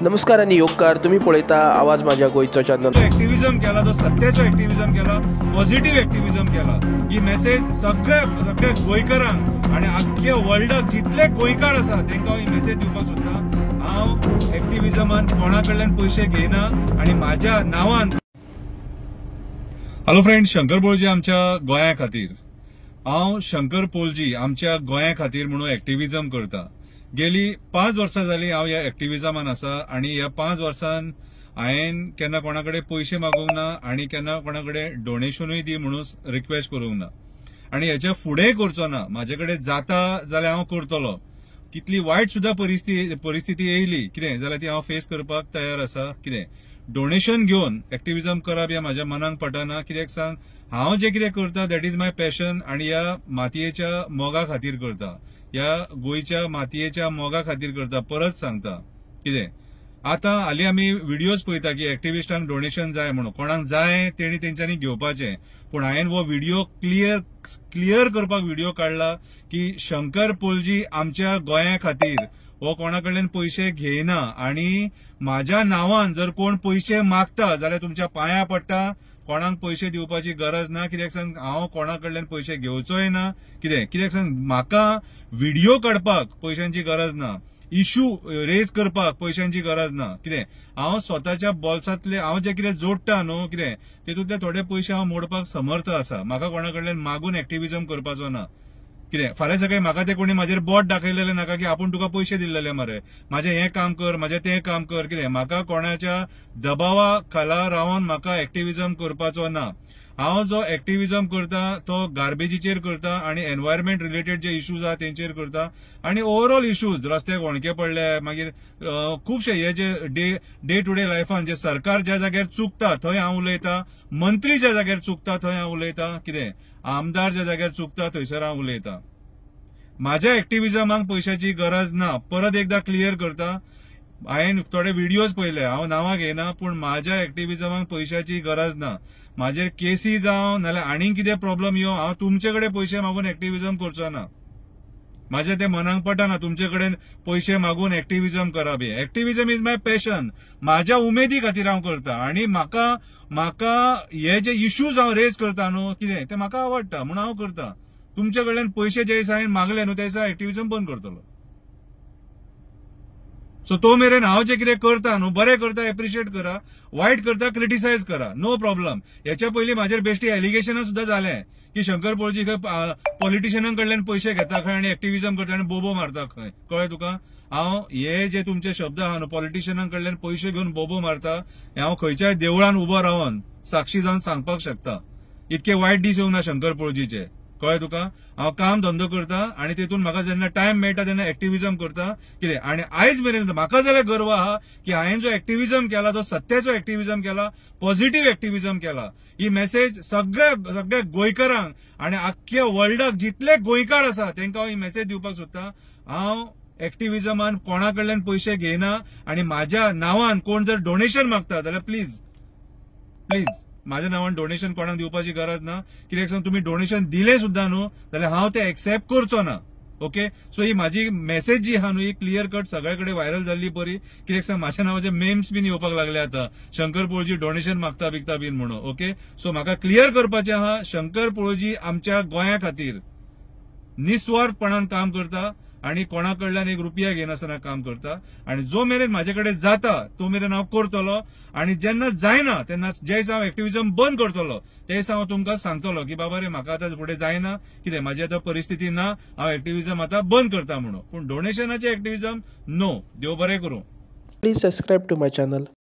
नमस्कार आनी योगकार, तुम्ही पळयता आवाज माझ्या गोंयचो चॅनल। एक्टिविजम केला तो सत्याचो एक्टिविजम केला, पॉझिटिव्ह एक्टिविजम केला। ही मेसेज सगळे सगळे गोंयकारांक आनी आख्खे वर्ल्डाक जितले गोंयकार आसा तेंकां ही मेसेज दिवपाक सोदता। हांव एक्टिविजमान कोणा कडल्यान पयशे घेयना आनी म्हाज्या नांवान। हॅलो फ्रेंड, शंकर पोळजी आमच्या गोंया खातीर, हांव शंकर पोळजी आमच्या गोंया खातीर म्हणून एक्टिविजम करता। गेली 5 वर्सां जाली हांव ह्या एक्टिविजमान आसा आनी ह्या 5 वर्सान हांवें केन्ना कोणा कडेन पयशे मागूंक ना आनी केन्ना कोणा कडेन डोनेशनूय दी म्हणून रिक्वेस्ट करूंक ना आनी हेच्या फुडेंय करचो ना। म्हाजे कडेन जाता जाल्यार हांव करतलो। कितली वायट सुद्दां परिस्थिती येयली कितें जाल्यार ती हांव फेस करपाक तयार आसा। कितें डोनेशन घेवन एक्टिविजम करप ह्या म्हाज्या मनाक पटना। कित्याक सांग, हांव जें कितें करता that is my passion आनी ह्या मातयेच्या मोगा खातीर करता, ह्या गोंयच्या मातयेच्या मोगा खातीर करता। परत सांगता कितें, आतां हालीं आमी व्हिडियोज पळयता की एक्टिविस्टांक डोनेशन जाय म्हणून, कोणाक जाय तेणी तेंच्यांनी घेवपाचें। पूण हांवें हो व्हिडियो क्लियर करपाक व्हिडियो काडला की शंकर पोळजी आमच्या गोंया खातीर हो कोणा कडल्यान पयशे घेयना आनी म्हाज्या नांवान जर कोण पयशे मागता जाल्यार तुमच्या पांया पडटा, कोणाक पयशे दिवपाची गरज ना। कित्याक सांग, हांव कोणा कडल्यान पयशे घेवचोय ना। कित्याक सांग, म्हाका व्हिडियो काडपाक पयशांची गरज ना, इश्यू रेज करपाक पयशांची गरज ना। कितें हांव स्वताच्या बोल्सांतले हांव जे कितें जोडटा न्हू कितें तेतूंतले थोडे पयशे हांव मोडपाक समर्थ आसा। म्हाका कोणा कडल्यान मागून एक्टिविजम करपाचो ना। कितें फाल्यां सकाळी म्हाका ते कोणी म्हाजेर बोट दाखयलेलें नाका की आपूण तुका पयशे दिल्लेले मरे, म्हाजें हें काम कर, म्हाजें तें काम कर। कितें म्हाका कोणाच्या दबावा खाला रावन म्हाका एक्टिविजम करपाचो ना। हांव जो एक्टिविजम करता तो गार्बेजीचेर करता आनी एनवायरमेंट रिलेटेड जे इश्यूज आहा तेंचेर करता आनी ओवरऑल इश्यूज, रस्त्याक होणके पडले, मागीर खुबशे हे जे डे टू डे लायफान जे सरकार ज्या जाग्यार चुकता थंय हांव उलयता, मंत्री ज्या जाग्यार चुकता थंय हांव उलयता, कितें आमदार ज्या जाग्यार चुकता थंयसर हांव उलयता। म्हाज्या एक्टिविजमाक पयशाची गरज ना। परत एकदा क्लियर करता, हांवें थोडे व्हिडियोज पळयले, हांव नांवां घेयना, पूण म्हाज्या एक्टिविजमाक पयशाची गरज ना। म्हाजेर केसी जावं नाल्यार आनीक कितें प्रॉब्लम येवं, हांव तुमचे कडेन पयशे मागून एक्टिविजम करचो ना। म्हाज्या ते मनाक पटना तुमचे कडेन पयशे मागून एक्टिविजम करप। हें एक्टिविजम is my passion, म्हाज्या उमेदी खातीर हांव करता आनी म्हाका म्हाका हे जे इश्यूज हांव रेज करता न्हू कितें ते म्हाका आवडटा म्हणून हांव करता। तुमचे कडल्यान पयशे जे दिसा हांवें मागले न्हू त्या दिसा एक्टिविजम बंद करतलो। सो तो मेरेन हांव जें कितें करता न्हू बरें करता एप्रिशिएट करा, वायट करता क्रिटिसायज करा, नो प्रॉब्लम। हेच्या पयलीं म्हाजेर बेश्टी एलिगेशनां सुद्दां जालें की शंकर पोळजी खंय पॉलिटिशियनां कडल्यान पयशे घेता खंय आनी एक्टिविजम करता आनी बोबो मारता खंय। कळ्ळें तुका? हांव हे जे तुमचे शब्द आहा न्हू पॉलिटिशियनां कडल्यान पयशे घेवन बोबो मारता, हें हांव खंयच्याय देवळान उबो रावन साक्षी जावन सांगपाक शकता। इतके वायट दीस येवंक ना शंकर पोळजीचे। कळ्ळें तुका? हांव काम धंदो करता आनी तेतून म्हाका जेन्ना टायम मेळटा तेन्ना एक्टिविजम करता। कितें आनी आयज मेरेन म्हाका जाल्यार गर्व आहा की हांवें जो एक्टिविजम केला तो सत्याचो एक्टिविजम केला, पॉझिटिव्ह एक्टिविजम केला। ही मेसेज सगळे सगळे गोंयकारांक आनी आख्खे वर्ल्डाक जितले गोंयकार आसा तेंकां हांव ही मेसेज दिवपाक सोदता। हांव एक्टिविजमान कोणा कडल्यान पयशे घेयना आनी म्हाज्या नांवान कोण जर डोनेशन मागता जाल्यार प्लीज प्लीज म्हाज्या नांवान डोनेशन कोणाक दिवपाची गरज ना। कित्याक सांग, तुमी डोनेशन दिलें सुद्दां न्हू जाल्यार हांव तें एक्सेप्ट करचो ना। ओके, सो ही म्हाजी मेसेज जी आहा न्हू ही क्लियर कट सगळे कडेन व्हायरल जाल्ली बरी। कित्याक सांग, म्हाज्या नांवाचे मेम्स बीन येवपाक लागले आतां, शंकर पोळजी डोनेशन मागता बिगता बीन म्हणून। ओके, सो म्हाका क्लियर करपाचें आहा, शंकर पोळजी आमच्या गोंया खातीर निस्वार्थपणान काम करता आनी कोणा कडल्यान एक रुपया घेयनासतना काम करता आनी जो मेरेन म्हाजे कडेन जाता तो मेरेन हांव करतलो आनी जेन्ना जायना तेन्ना जे दिसा हांव एक्टिविजम बंद करतलो ते दिसा हांव तुमकां सांगतलो की बाबा रे म्हाका आतां फुडें जायना, कितें म्हाजी आतां परिस्थिती ना, हांव एक्टिविजम आतां बंद करता म्हणून। पूण डोनेशनाचें एक्टिविजम नो। देव बरें करूं। Please subscribe to my channel.